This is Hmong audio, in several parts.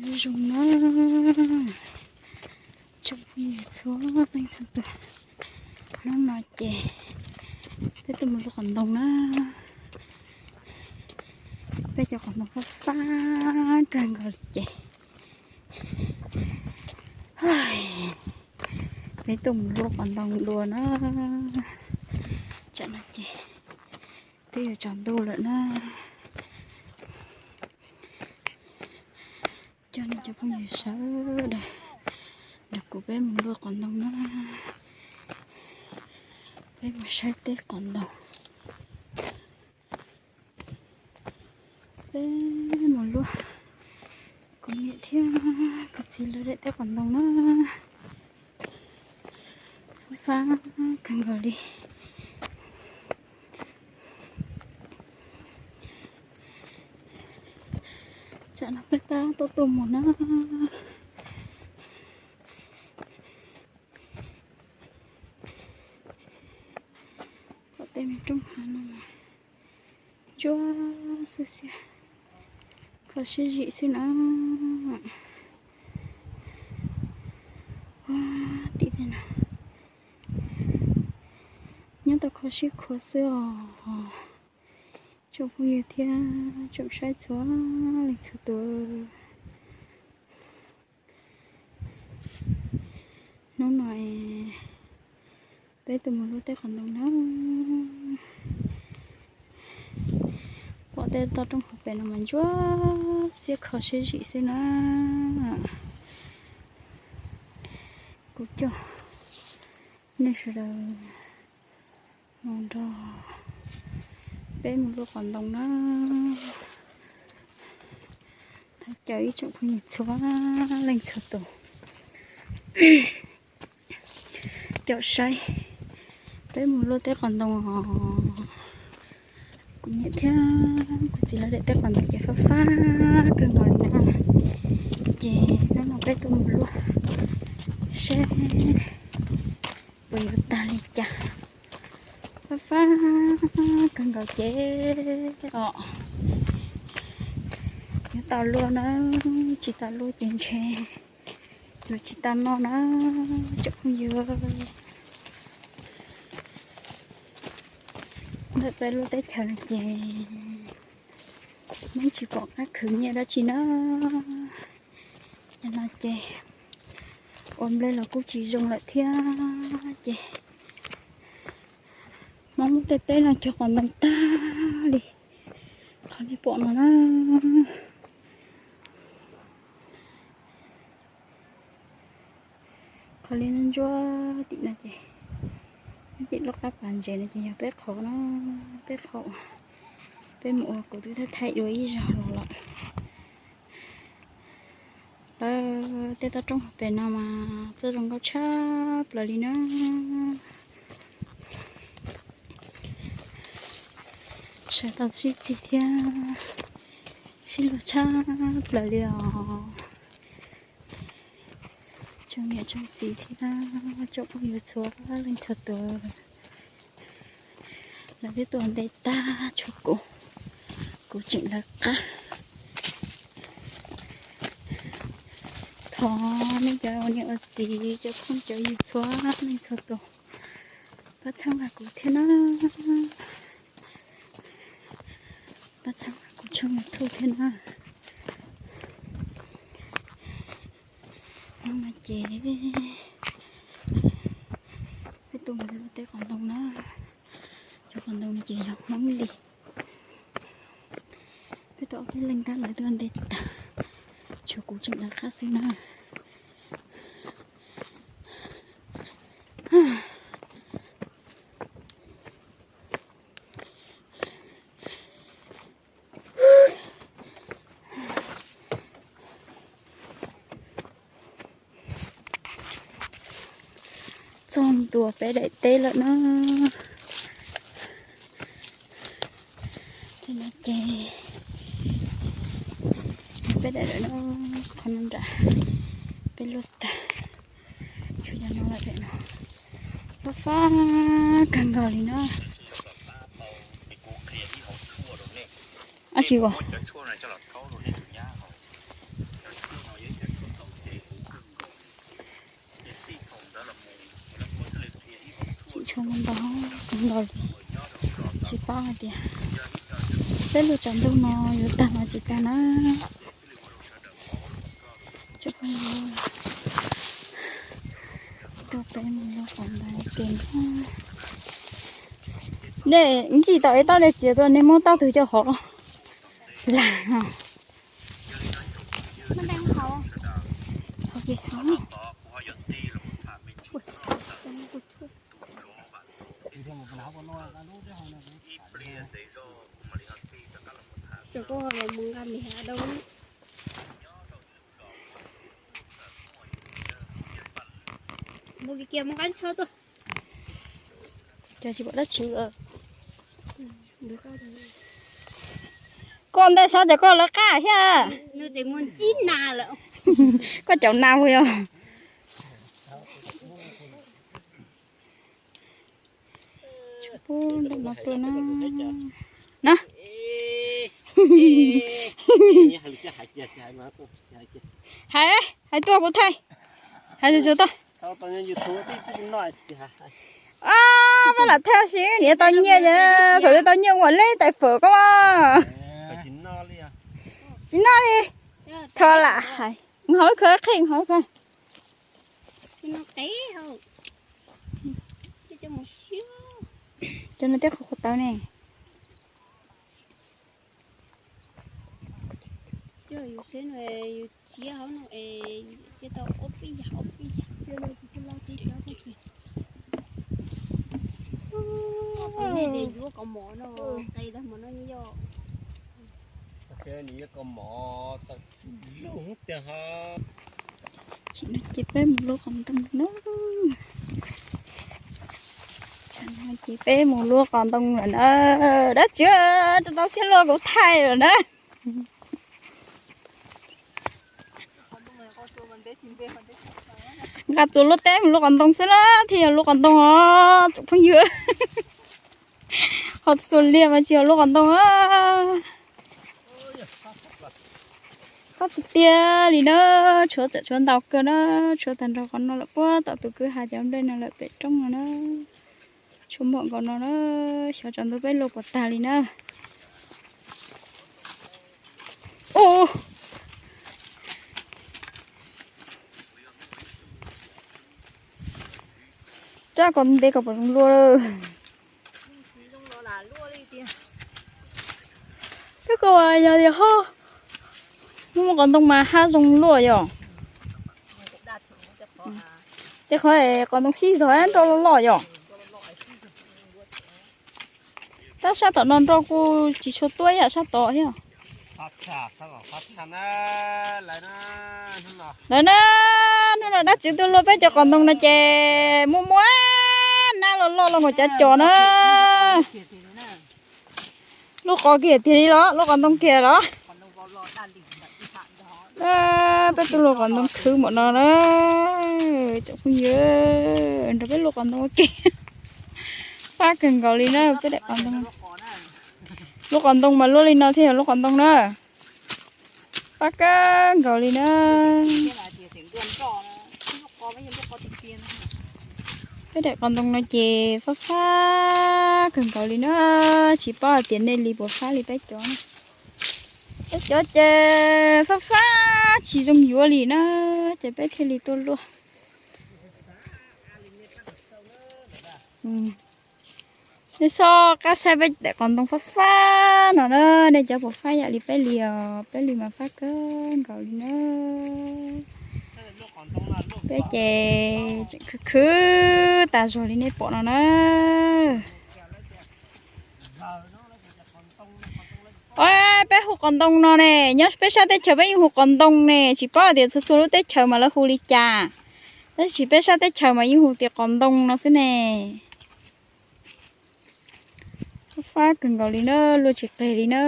Zoo na, tsoom phooj ywg txhua leej txhua tus, hnub no ces peb tuaj mus luaj qos ntoo na. Peb cov qos ntoo fab fab kawg nkaus li ces peb tuaj mus luaj qos ntoo dua na. Tsam no ces twb yuav tsaus ntuj lawm na. Coj nej cov phooj ywg sawv daws nrog kuv peb mus luaj qos ntoo na. Peb mus saib teb qos ntoo. Peb mus luaj, kuv niam thiab kuv txiv lawv daim teb qos ntoo na. Fab fab kawg nkaus li. Tsam no peb tab tom tuaj mus na. Pom tej me roob hav no mas ntsuab xwb xiab, kho siab zim xwb na. Ua tim tej no nyob tau kho siab khuav xwb os. Tsoom phooj ywg thiab tsoom saib txhua leej txhua tus, hnub no peb tuaj mus luaj teb qos ntoo na. Pom tej toj roob hauv pes no mas ntsuab xiab kho siab zim xwb na. Kuv coj nej sawv daws mus nrog peb mus luaj qos ntoo na. Thov caw ib tsoom phooj ywg txhua leej txhua tus caum saib peb mus luaj teb qos ntoo os. Kuv niam thiab kuv txiv lawv daim teb qos ntoo ces fab fab kawg nkaus li na. Ces hnub no peb tuaj mus luaj seb puas yuav tag li cas. Fab fab kawg nkaus ces os, yuav tau luaj na, tsis tau luaj ces ntshe yuav tsis tau noj na tsoom phooj ywg. Ntawm peb lub teb chaws no ces Hmoob tsis pom qab khwv nyiaj dab tsi na. Yog no ces ua nplej los kuj tsis zoo lawm thiab ces Hmoob lub teb teb no cog qos ntoo tag li qhov nej pom no na. Qhov li ntsuab tim no ces, tim lub qab pas ntses no ces yog peb qhov na, peb qhov, peb mus ua kuv twb thaij thaij dua ib zaug los lawm. Lawv tej toj roob hauv pes no mas txawj zoo nkauj tshaj plaws li na. Sawv tau sib txig thiab sib luag tshaj plaws li os. Tsoom niam tsoom txiv thiab tsoom phooj ywg txhua leej txhua tus, lawv twb tuaj nte tag tshuav kuv, kuv tseem lawv qab. Thov nej cov ua niam ua txiv cov phooj cov ywg txhua leej txhua tus pab txhawb nqa kuv thiab na, pab txhawb nqa kuv tshooj YouTube thiab na. Hnub no ces peb tuaj mus luaj teb qos ntoo na, cov qos ntoo no ces yog Hmoob li. Peb tau ob peb leeg tab lawv tuaj nte tag, tshuav kuv tseem lawv qab xwb na. Txog ntua peb daim teb lawm na. Ces no ces peb daim lawm na, qhov no nram peb luaj tag, tshuav cov no lawm daim no. Fab fab kawg nkaus li na. Ab tsis ua, Ntau ntau li, tsis paub hais tias peb lub tsam ntuj no yuav tag los tsis tag na. Tso peb mus lub qhov ntoo ke. Nej ntxim tau es tau dej txias tuaj, nej muab tau tug coj hov lam no. Ces koj los mus nqa niag dau. Mus kiag kiag mus nqa tshaj tuaj. Cas tsis pom dab tsi lawm. Koj ntaj sab cas koj lawv qaj thiab. Nws tseem mus ntsib nas lawm. Koj caum nas mus yog. Pub nram no tuaj na. Na. Hais, hais tuaj kuv thaij. Hais tsuag tsuag tuaj. Peb lam thaij si niam tau nyiaj, thaum twg tau nyiaj ua leb tais fawm koj. Tsis noj li. Thaum lam hais, hauv khav qhij hauv khav. Cov no twb qhuav qhuav tawv ne. Yus seb no, yus txiav hauv no es txiav tau ob peb yam ob peb yam. Nej yuav kaus mom no, qe tag hmo no yog. Nws yuav kaus mom tawm lug tiag ha. Ces peb mus lub qos ntoo na. Ces peb mus lub qos ntoo lawm na. Dab tsi rau tau siab luaj kuv thaij lawm na. Nqa txuas lub teb mus lub qos ntoo xwb na, thiaj yog lub qos ntoo os tsoom phooj ywg. Ho xuas liag mas tsis yog lub qos ntoo. Qab tiag tiag li na, tshuav tsam tshuav ntau kawg na, tshuav tag nrho qhov no lawm puag tom tus kwj ha cov nplej no lawm pem roob no na. Tshuav npaum nkaus no na, xyov tsam ntug peb luaj puas tag li na. Ub, rab kos ntev kos puas zoo luaj. Rab kos yog tias ho muaj qos ntoo mas hab zoo luaj yom. Tej qhov qos ntoo sib zog nroj loj loj yom. Tab sab tom no nroj kuj tsis tshua tuab ib yam sab tod thiab. Lawv na, hnub no dab tsi tuaj luaj peb cov qos ntoo no ces muaj muaj nab loj loj los nkaus cov cos na. Luaj qos kiag tiag li los, luaj qos ntoo kiag los. Peb tuaj luaj qos ntoo khwv npaum no na. Tsoom phooj ywg, nrog peb luaj qos ntoo ua ke. Fab kawg nkaus li na, peb daim qos ntoo. Luaj qos ntoo mas luaj li no thiaj yog luaj qos ntoo na. Fab kawg nkaus li na. Peb daim qos ntoo no ces fab fab kawg nkaus li na. Tsis paub hais tias nej li puas fab li peb cov na. Peb cov ces fab fab tsis zoo yuav li na, ces peb thiaj li tuaj luaj. Nej sob qab saib peb daim qos ntoo fab fab no na, nej cov puas fab yam li peb li os, peb li mas fab kawg nkaus li na. Peb ces tseem khwv khwv tas zog li nej pom no na. Peb hu qos ntoo no ne, nyob peb sab teb chaws peb yeej hu qos ntoo ne, tsis paub tias txhua txhua lub teb chaws mas lawv hu li cas, tab sis peb sab teb chaws mas yeej hu tias qos ntoo no xwb ne. Fab fab kawg nkaus li na, luaj tsis qeg li na.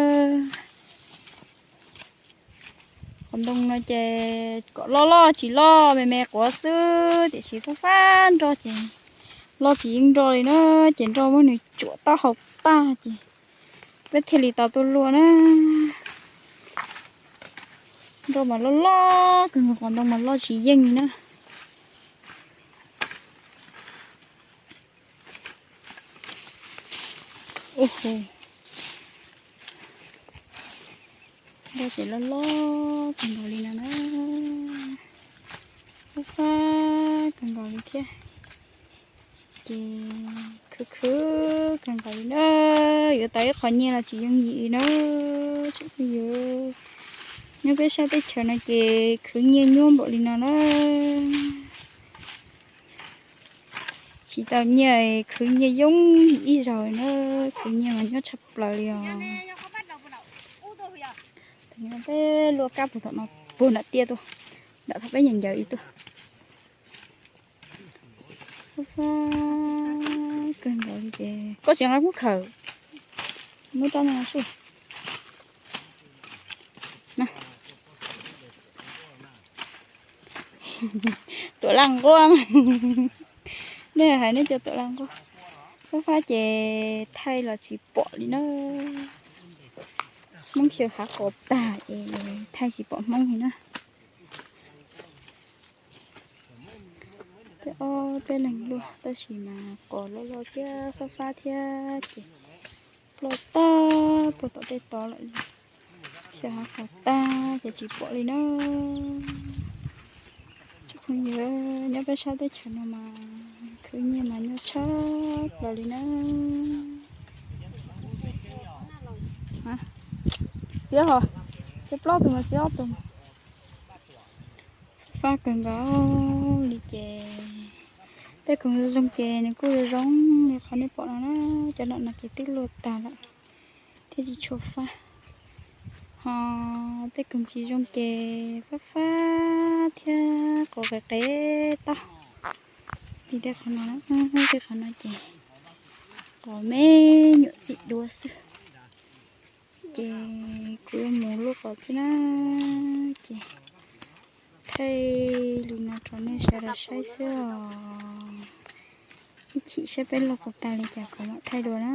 Qos ntoo no ces kom loj loj tsis loj me me quav xwb, tiam sis fab fab nroj ces loj tsis yeej nroj li na, ces nroj muab nws tsuam taub hau tag ces peb thiaj li tau tuaj luaj na. Nroj mas loj loj kawg nkaus, qos ntoo mas loj tsis yeej li na. Npua ces loj loj kawg nkaus li no na, fab fab kawg nkaus li thiab. Ces khwv khwv kawg nkaus li na, yuav tau ib qho nyiaj los tsis yooj yim li na. Tsoom phooj ywg, nyob peb sab teb chaws no ces khwv nyiaj nyuaj npaum li no na. Tsis tau nyiaj, khwv nyiaj yooj yim ib zaug na, khwv nyiaj mas nyuaj tshaj plaws li os. Peb luaj kab puag tom no, puag nram tiaj tuaj, nram thaum peb ncaws ncaws ib tuaj. Fab fab kawg nkaus li ces koj tsis nqa kuj khawm, muab rab no xwb. Tuam laj nquab, nej hais nej cov tuam laj nquab. Fab fab ces thaij los tsis pom li na. Hmoob xyaw hav qos tag ces thaij tsis pom Hmoob li na. Peb ob peb leeg luaj tab sis mas qos loj loj thiab fab fab thiab ces ploj tag puag tom tej tod lawm. Xyaw hav qos tag ces tsis pom li na. Tsoom phooj ywg, nyob peb sab teb chaws no mas khwv nyiaj mas nyuaj tshaj plaws li na. Txiav ho, txiav plaub tus mas txiav ob tug. Fab kawg nkaus li ces tej khoom zoo zoo ces nws kuj zoo zoo li qhov nej pom no na. Cov no no ces twb luaj tag lawm thiab tsis tshua fab. Ho tej khoom tsis zoo ces fab fab thiab qos qev qev toj. Li tej qhov no, tej qhov no ces qos me nyuam txim dua xwb. Ces kuv yuav mus luaj qos thiab na, ces thaij li no rau nej sawv daws saib xwb os. Ib chim saib peb luaj qos tas li cas kuv mam thaij dua na.